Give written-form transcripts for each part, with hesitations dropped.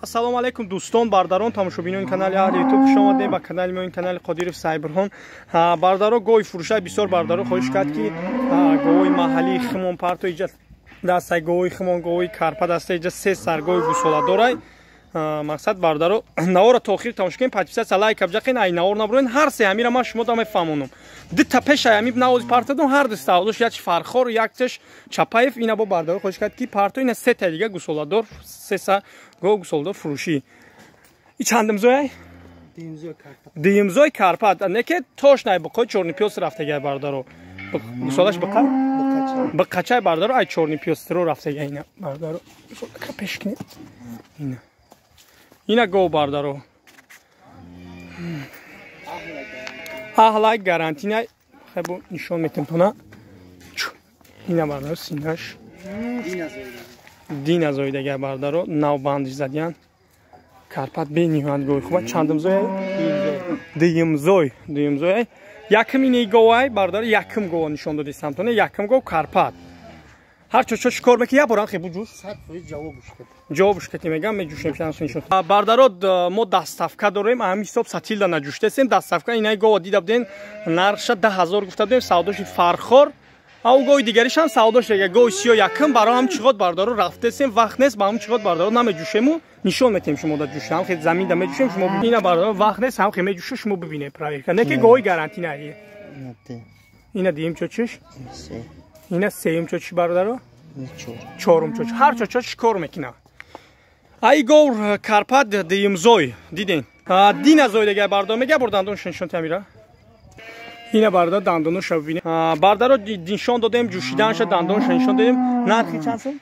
Ассалому алайкум дӯстон, бардарон, тамошобинони канали Аҳли Ютуб, хуш омадед ба канали мо, ин канали Қодиров Сайбурҳон. Бардаро гови фурӯшай бисёр бардаро хоҳиш кард, ки говои маҳаллии химон парто иҷа дастай, говои химон, говои карпа даста иҷа се сар гови гусола дорай. Мақсад бардаро навора то охир тамошо кунед, подписаться, лайк абҷақин, ай навор набурен, ҳар се ҳамира ман шумо да мефаҳмонам. Дута пешай ҳами навози партадон, ҳар ду савдош якш Фархор, якчаш Чапаев, ина бо бардаро хоҳиш кард, ки парто ина се та дига гусоладор, се са гов гусоладор фурӯшӣ. И чандимзояй? Дуюмзои карпат. Не ки тош най биқои чорни пёс рафтагай бардаро. Гусолаш биқа? Биқачай бардаро, ай чорни пёстро рафтагай ина бардаро. Гусолака пеш кунед. Ина. Ина гов бардаро. Аҳлай гарантинай. Хебо нишон метем тона. Ина бардаро синаш. Дина зоидага бардаро, нав бандиш задиян. Карпат бениҳоят гови хуба. Чандимзой? Дуюмзой. Дуюмзой. Якм ини говай бардаро, якм гова нишон доди самтона, якм гов карпат. Ҳар чо чӣ кор мекунӣ, як борам хебу ҷӯш. 100% ҷавобуш кет. Ҷавобуш кети мегам, меҷӯшем шанс нишон. Бардаро мо доставка дорем, ҳамин ҳисоб сатилда наҷӯштесем. Доставка инаи гова дида будем, нархша 10,000 гуфта будем, савдоши Фархор. Ау гови дигаришам савдош дега, гови сиё якм баро ҳам чиғот бардаро рафтесем, вақт нест, ба ҳам чиғот бардаро намеҷӯшему, нишон метем шумо да ҷӯша, ҳам хел замин да меҷӯшем, шумо ина бардаро вақт нест, ҳам хел меҷӯша, шумо бибинед проверка. Не ки гови гарантия наи. Ина дием чочиш? Ина сеюм чочиш бардаро? Чорум чоч. Ҳар чочоч кор мекунад. Ай гов карпат дуюмзой диден. Дина зой дега бардаро мега бор дандон нишон тамира. Ина барда дандоношо бибинед. Бардаро нишон додем, ҷӯшиданша дандоношо нишон додем. Нархи чанд сом?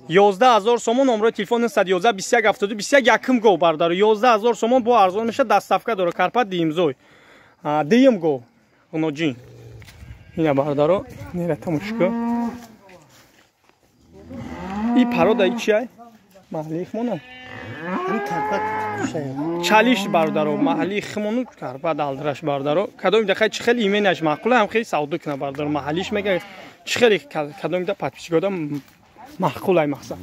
11,000 сомон. Номрои телефон 911 21 72 21. Якм гов бардаро 11,000 сомон бо арзон меша, доставка дора карпат дуюмзой. Дуюм гов оноҷин. Ина бардаро нера тамошо. И парода и чиай? Маҳаллии химона? Чалиш бардаро, маҳаллии химону карпат алдираш бардаро. Кадоми дахай чӣ хеле именаш маъқула, ҳам хеле савдо кина бардаро. Маҳаллиш мега чӣ хеле кадоми да подписчикода маъқулай мақсад.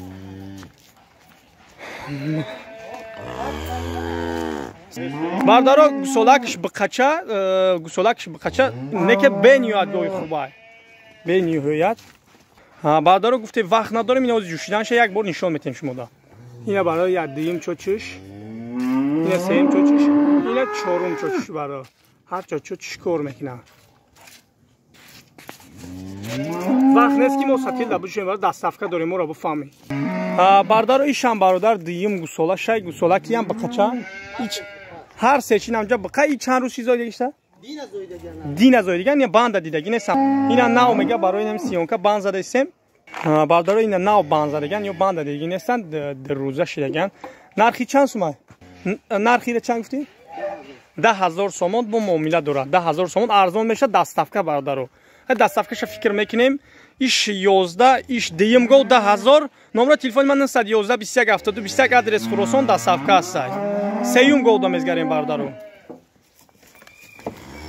Бардаро гусолакш биқача, гусолакш биқача, неке бениҳоят гови хубай. Бениҳоят. Бардаро гуфте вақт надорем, ина ози ҷӯшиданша як бор нишон метем шумода. Ина барои як дуюм чочиш, ина сеюм чочиш, ина чорум чочиш баро. Ҳар чочо чӣ кор мекунад. Вақт нест ки мо сатилда бишем, баро доставка дорем, моро бифаҳмед. Бардаро ишам бародар дуюм гусола, шай гусола киям биқача. Ҳар се чин ҳамҷа биқа, и чанд рӯз чизо дигашта? Дина зоидаган, я банда дидаги нестам. Ина нав мега барои инам сиёнка банд задаистем. Бардаро ина нав банд задаган ё банда дидаги нестанд, рӯза шидаган. Нархи чанд сумай? Нархи чанд гуфтӣ? 10,000 сомон бо муомила дорад. 10,000 сомон арзон мешавад доставка бардаро. Доставкаша фикр мекунем. Иш 11, иш дуюм гов 10,000. Номро телефони ман 911 21 72 21, адрес Хуросон, доставка ҳастай. Сеюм гов да мезгарем бардаро.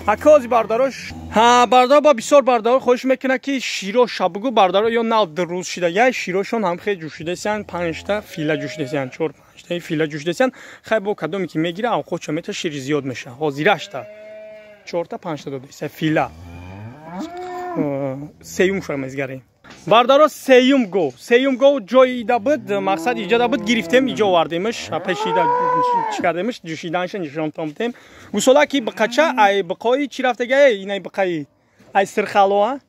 Акози бардарош, ҳа бардаро ба бисёр бардаро хоҳиш мекунад, ки широ шабгу бардаро ё нав рӯз шидагай, широшон ҳам хеле ҷӯшидасиян, панҷта фила ҷӯшидасиян, чор панҷта фила ҷӯшидасиян. Хай бо кадоме ки мегира, авқотча мета шири зиёд меша. Ҳозирашта чорта панҷта додаса фила. Сеюм ша мезгарем. Бардаро сеюм гов, сеюм гов ҷои ида буд, мақсад иҷода буд, гирифтем, иҷо овардемш, пеши ида чӣ кардемш, ҷӯшиданша нишон томтем. Гусола ки биқача, ай биқои чӣ рафтага, инаи биқаи ай сирхало,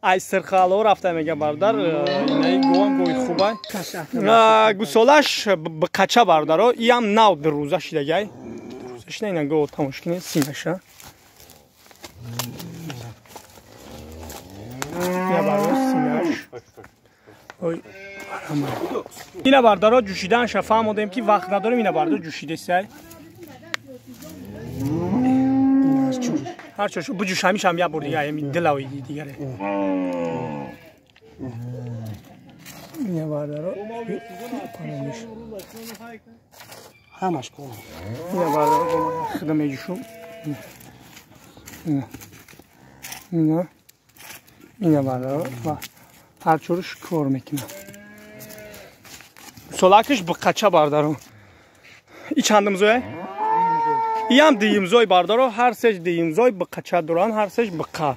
ай сирхало рафта мега бардар, инаи говам гови хубай. Гусолаш биқача бардаро, иам нав рӯза шидагай. Рӯза шида ина гов тамош кунед синаша. Ина бардаро синаш. Ой, ина бардаро ҷӯшиданша фаҳмодем, ки вақт надорем, ина бардаро ҷӯшидесай. Ҳар чош буҷӯш ҳамишам як бор дига, ҳами дилави дигаре. Ина бардаро парамиш. Ҳамаш кор. Ина бардаро худа меҷӯшум. Ина. Ина. Ина бардаро ва ҳар чоруш кор мекунад. Солакаш биқача бардаро. И чандумзой? Иам дуюмзой, бардаро, ҳар сеш дуюмзой, биқача доранд, ҳар сеш биқа.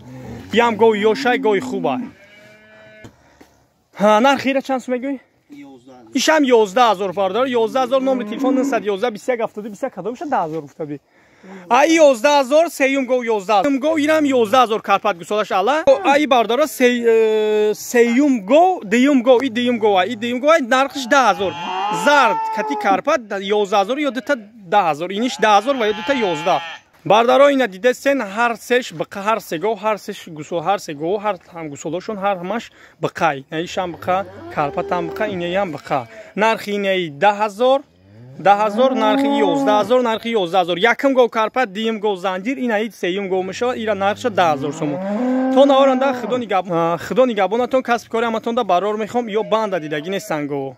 Иам гови ёшай, гови хуба. Нархи ира чанд сум мегӯӣ? Ишам 11 000, бардаро, 11 000. Номери телефон 911 21 72 21. Кадомиша 10 000 гуфта би? Ай 11 000, сеюм гов 11 гов, инам 11 000, карпат, гусолаш ала. Ай, бардора, сеюм гов, дуюм гов, и дуюм гов, и дуюм гов, нархиш 10 000. Зард кати карпат 11 000 ё дута 10 000, иниш 10 000 ва ё дута 11. Бардаро, ина дидесен, ҳар сеш биқа, ҳар се гов, ҳар сеш гусол, ҳар се гов, ҳар ҳам гусолошон, ҳар ҳамаш биқай. Ишам биқа, карпатам биқа, инаям биқа. Нархи инаи 10 000, 10 000, нархи 11 000, нархи 11 000. Якум гов карпат, дуюм гов занҷир, инаи сеюм гов мешавад, ира нархша 10 000 сомон. То наоранда, худо нигаҳбонатон, касби кори ҳаматонда барор мехоҳам. Ё банда дидагӣ нестан гово.